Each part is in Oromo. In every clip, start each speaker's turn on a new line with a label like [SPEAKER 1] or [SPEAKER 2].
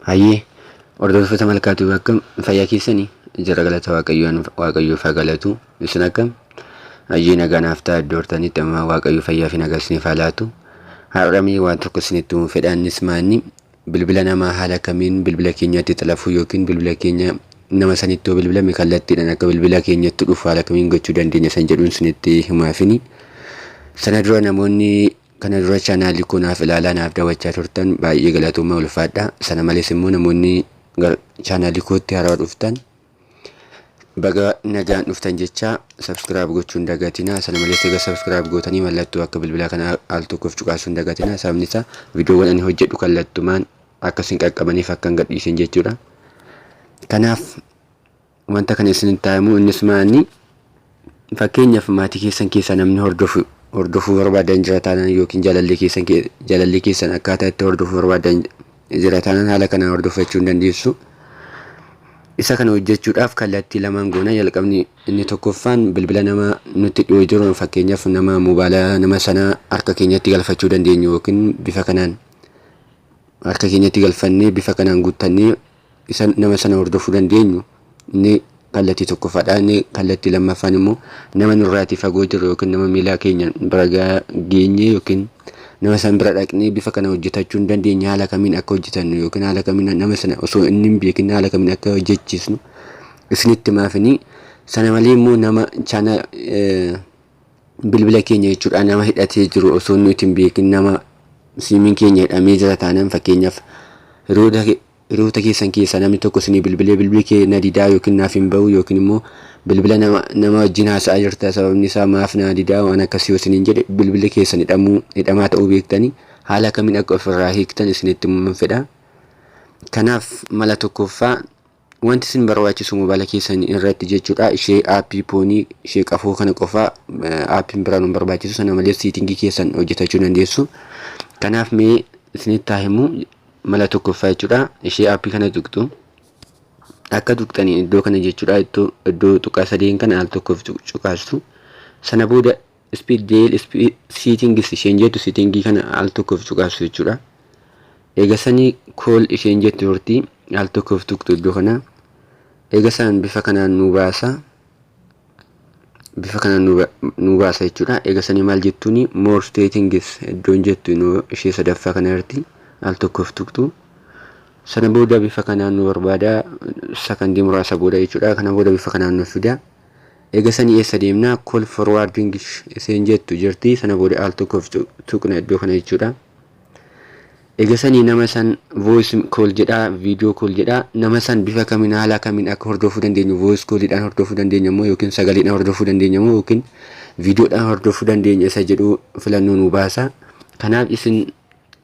[SPEAKER 1] Hayyee hordoftoota Malkaatuu, akkam fayyaa keessanii? Jira, galata Waaqayyoon, Waaqayyoof haa galatu. Isin akkam? Hayyee, nagaa naaf ta'a. Iddoo hortanitti amma Waaqayyo fayyaa fi nagaa isiniif haa laatu. Har'amii waan tokko isinitti himuu fedha. Innis maanni? Bilbila namaa haala kamiin bilbila keenyatti xalafuu yookiin bilbila keenya nama sanitti yoo bilbilame kallattiidhaan akka bilbila keenyatti dhufu haala kamiin gochuu dandeenya san jedhuun isinitti himaafini. Sana dura namoonni kana dura chaanaalii koo naaf ilaalaa, naaf daawwachaa turtan, baay'ee galatoomaa, ulfaadha. Sana malees immoo namoonni chaanaalii kootti haarawaa dhuftan, baga nagaan dhuftan jecha subscribe gochuu hin dagatinaa. Sana malees egaa subscribe gootanii mallattoo akka bilbilaa kana al tokkoof cuqaasuu hin dagatinaa. Sababni isaa viidiyoowwan ani hojjedhu kallattumaan akka isin qaqqabaniif akka hin gadhiisin jechuudha. Kanaaf wanta kana isinitti haa himu. Innis maanni? Fakkeenyaaf maatii keessan keessaa namni hordofuu barbaadan jira taanaan yookiin jaalallee keessan akkaataa itti hordofuu barbaadan jira taanaan, haala kanaan hordofachuu hin dandeessu. Isa kana hojjechuudhaaf kallattii lamaan goona. Jalqabni inni tokkoffaan bilbila nama nutti dhiyoo jiru, fakkeenyaaf nama mobaala nama sanaa harka keenyatti galfachuu dandeenyu yookiin bifa kanaan harka keenyatti galfannee bifa kanaan guuttannee isa nama sana hordofuu dandeenyu, inni kallattii tokkoffaadha. Inni kallattii lammaffaan immoo nama nurraatii fagoo jiru yookiin nama miila keenya bira geenye yookiin nama san bira dhaqnee bifa kana hojjetachuu hin dandeenye, haala kamiin akka hojjetannu yookiin haala kamiin nama sana osoo inni hin beekin haala kamiin akka hojjechiisnu isinitti himaafini. Sana malee immoo nama chaana bilbila keenya jechuudha nama hidhatee jiru osoo nuti hin beekin nama siimiin keenya hidhamee jira taanaan, fakkeenyaaf hiriyoota keessan keessaa namni tokko isinii bilbilee bilbilli kee na didaa yookiin naaf hin bahu yookiin immoo bilbila nama wajjin haasa'aa jirta, sababni isaa maaf na didaa, waan akkasii yoo isiniin jedhe, bilbilli keessan hidhamaa ta'uu beektanii haala kamiin akka ofirraa hiiktan isinitti himuun fedha. Kanaaf mala tokkoffaa wanti isin barbaachisu mobaayila keessan irratti jechuudha ishee aappii poonii ishee qafoo kana qofaa, aappiin biraan hin barbaachisu. Sana malees siitingii keessan hojjetachuu dandeessu. Kanaaf mee isinitti haa himu. Mala tokkoffaa jechuudha ishee aappii kana tuqxu. Akka tuqxanii iddoo kana jechuudha iddoo tuqaa sadeen kana al tokkoof cuqaastu. Sana booda speed dial settings isheen jettu, settingii kana al tokkoof cuqaastu jechuudha. Eega sanii call isheen jettu hortii al tokkoof tuqxu iddoo kana. Eega san bifa kanaan nu baasa, bifa kanaan nu baasa jechuudha. Eega sanii maal jettuuni? More settings iddoon jettu ishee sadaffaa kana irratti al tokkoof tuqxu. Sana booda bifa kanaan nu barbaada, sakandii muraasa booda jechuudha. Kana booda bifa kanaan nu fida. Eega sanii eessa deemna? Call forwarding isheen jettu jirti. Sana booda al tokkoof tuqna iddoo kana jechuudha. Eega sanii nama san voice call jedha, video call jedha. Nama san bifa kamiin, haala kamiin akka hordofuu dandeenyu, voice callidhaan hordofuu dandeenya immoo yookiin sagaleedhaan hordofuu dandeenya immoo yookiin viidiyoodhaan hordofuu dandeenya isa jedhu filannoo nu baasa. Kanaaf isin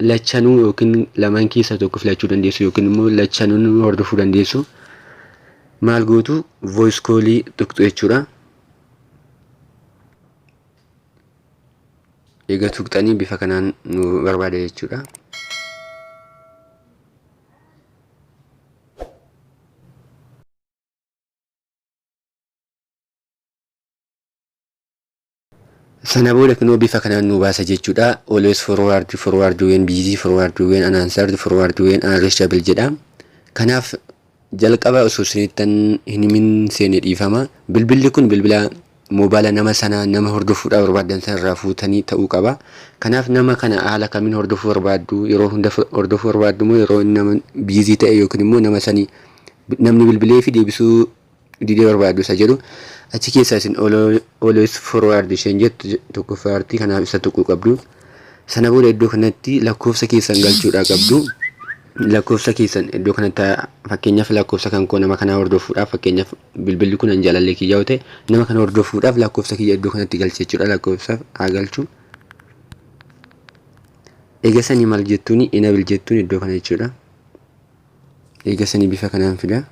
[SPEAKER 1] lachanuu yookiin lamaan keessaa tokko filachuu dandeessu yookiin immoo lachanuu hordofuu dandeessu. Maal gootu? Voice callii tuqxu jechuudha. Eega tuqxanii bifa kanaan nu barbaada jechuudha. Sana booda kunoo bifa kanaan nu baasa jechuudha. Always forward, forward when busy, forward when unanswered, forward when unreachable jedha. Kanaaf jalqaba osoo isinittan hin himin seene, dhiifama. Bilbilli kun bilbila moobaala nama sanaa, nama hordofuudhaaf barbaadan sana irraa fuutanii ta'uu qaba. Kanaaf nama kana haala kamiin hordofuu barbaaddu? Yeroo hunda hordofuu barbaaddu moo yeroo inni nama busy ta'e yookiin immoo nama sanii namni bilbilee fi deebisuu didee barbaaddu isa jedhu achi keessaa isin always forward isheen jettu tokkoffaa irratti, kanaaf isa tuquu qabdu. Sana booda iddoo kanatti lakkoofsa keessan galchuudhaa qabdu. Lakkoofsa keessan iddoo kanatti, fakkeenyaaf lakkoofsa kan koo nama kanaa hordofuudhaaf, fakkeenyaaf bilbilli kun an jaalallee kiyya yoo ta'e, nama kana hordofuudhaaf lakkoofsa kiyya iddoo kanatti galcha jechuudha. Lakkoofsa haa galchu. Eega sanii maal jettuuni? Enable jettuun iddoo kana jechuudha. Eega sanii bifa kanaan fida.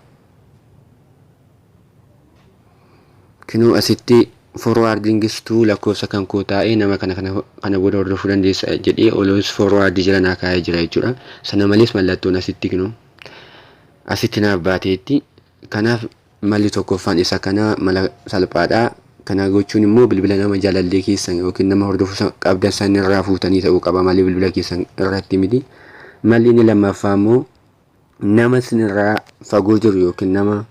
[SPEAKER 1] Kinoo asitti forwarding to lakkoofsa kan koo taa'ee nama kana booda hordofuu dandeessa jedhee always forward jala naa kaa'ee jira jechuudha. Sana malees mallattoon asitti kinoo asitti naaf baateetti. Kanaaf malli tokkoffaan isa kana, mala salphaadha. Kana gochuun immoo bilbila nama jaalallee keessan yookiin nama hordofuu qabdan san irraa fuutanii ta'uu qaba malee bilbila keessan irratti miti. Malli inni lammaffaa immoo Nama isinirraa fagoo jiru yookiin nama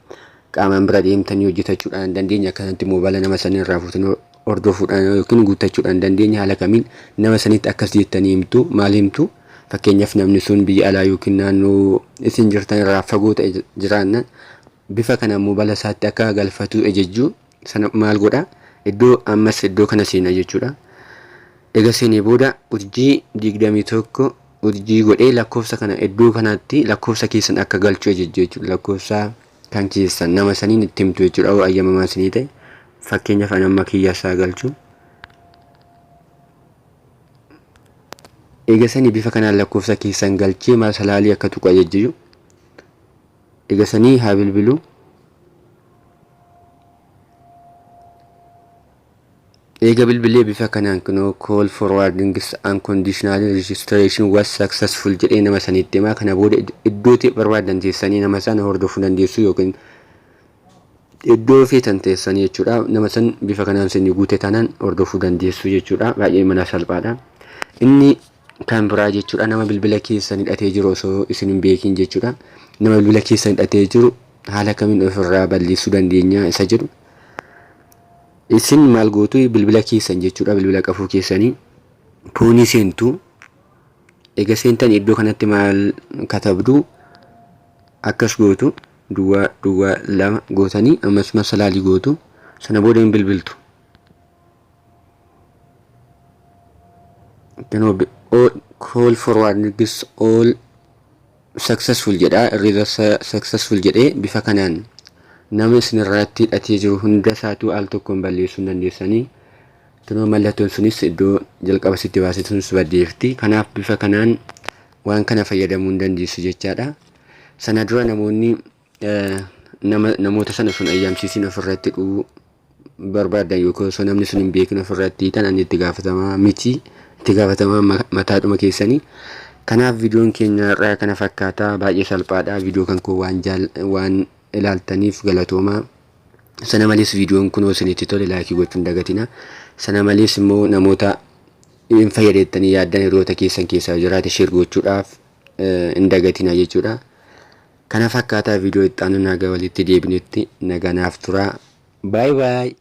[SPEAKER 1] qaamaan bira deemtanii hojjetachuudhaan hin dandeenye, akkanatti moobaala nama sanirraa fuutanii hordofuudhaan yookiin guuttachuudhaan hin dandeenye, haala kamiin nama sanitti akkas jettanii himtu? Maal himtu? Fakkeenyaaf, namni sun biyya alaa yookiin naannoo isin jirtan irraa fagoo ta'e jiraannaan, bifa kanaan moobaala isaatti akka galfatu ejejjuu sana maal godha? Iddoo ammas iddoo kana seena jechuudha. Egaa seenee booda urjii 21 urjii godhee lakkoofsa kana iddoo kanatti lakkoofsa keessan akka galchu ejejju jechuudha. Lakkoofsa kan keessan nama saniin itti himtu jechuudha. Yoo ayyamamaa isinii ta'e, fakkeenyaaf ani amma kiyya isaa galchu. Egaa sanii bifa kanaan lakkoofsa keessan galchee masalaalii akka tuqu ajajju. Egaa sanii haa bilbilu. Eega bilbilee bifa kanaan kunoo "Call forwarding unconditional registration was successful" jedhee nama sanitti himaa. Kana booda iddoo barbaadan teessanii nama sana hordofuu dandeessu yookiin iddoo feetan teessanii jechuudha. Nama san bifa kanaan isin guute taanaan hordofuu dandeessu jechuudha. Baay'ee mana salphaadha. Inni kan biraa jechuudha, nama bilbila keessan hidhatee jiru osoo isin hin beekin jechuudha. Nama bilbila keessan hidhatee jiru haala kamiin ofirraa balleessuu dandeenya isa jedhu. Isin maal gootu? Bilbila keessan jechuudha, bilbila qafuu keessanii phone seentu. Eega seentan iddoo kanatti maal katabdu? Akkas gootu, duwwaa duwwaa lama gootanii ammas masalaalii gootu. Sana booda hin bilbiltu. Kunoo "Call forwarding all successful" jedha. Irra successful jedhee bifa kanaan nama isin irratti hidhatee jiru hunda isaatu al tokkoon balleessuu hin dandeessanii. Kunoo mallattoon sunis iddoo jalqaba sitti baase sunis baddeefti. Kanaaf bifa kanaan waan kana fayyadamuu hin dandeessu jechaadha. Sana dura namoonni nama namoota sana sun ayyamsiisin ofirratti dhuu barbaadan yookiin osoo namni sun hin beekin ofirratti hiitan, ani itti gaafatamaa miti, itti gaafatamaa mataadhuma keessanii. Kanaaf viidiyoon keenya irraa kana fakkaata, baay'ee salphaadha. Viidiyoo kan koo waan jaal waan ilaaltaniif galatoomaa. Sana malees viidiyoon kun isinitti tole like gochuu hin dagatina. Sana malees immoo namoota hin fayyadettanii yaaddan hiriyoota keessan keessaa jiraate share gochuudhaaf hin dagatina jechuudha. Kana fakkaataa viidiyoo itti aanu nagaa walitti deebinutti nagaa naaf turaa. Bye bye.